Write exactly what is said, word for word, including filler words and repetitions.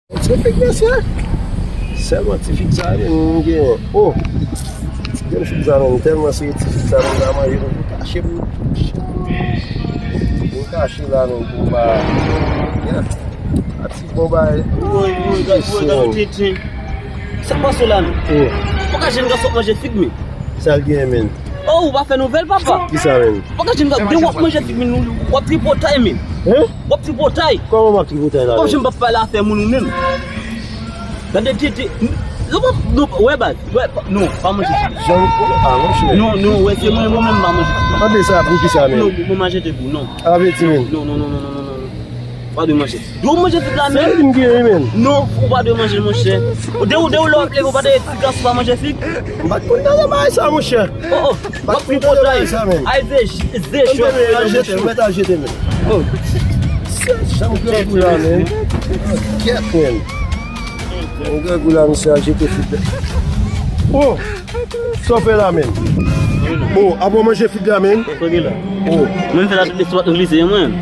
Ti fig mesye. Sèlman ti fig sa menm m gen. Oh. Ti grenn fig sa menm, tèlman se ti fig sa menm m ka manje pou kache pou m kache la menm pou m pa. Yeah. A ti bon bagay. Woy, woy, gad, woy, gad yon tenten. Sa k pase w la menm? Oh. Ou pa ka jwenn gason k manje fig menm. Sa l gen menm? Oh, ou pa fè nouvèl, papa? Kisa menm? Ou pa ka jwenn gason, w ap manje fig menm, w ap tripotay menm. Hein? W ap tripotay. Kòman m ap tripotay la menm? Kòm si m p ap pale afè moun ou menm. Gade tete. Non, non, wè baz. Wè, pa- non, pa manje fig. Jan, ah, monchè. Non, non, wè, se mwen, mwen menm pa manje fig. Tande sa, pou kisa menm? Non, mwen manje te pou, non. Avèti menm. Non, non, non, non, non, non, non. Pa dwe manje. Dwe manje fig la menm. Se li m gen, menm. Non, ou pa dwe manje l, monchè. Ou de ou de ou lè w ap leve, ou pa dwe ti gason pa manje fig. M pa t konn nan bagay sa, monchè. Oh, oh. W ap tripotay. Ay, ze, ze, chòt. Mèt al jete, mèt al jete, men. Oh. Sa m grangou la, men. Kèt, men. M grangou la, misye al jete fig la. Oh. Sa w fè la, men. Oh, apre w manje fig la, men. Sa w gen la? Oh. Mwen fè la tout lespwa nou glise, mwen.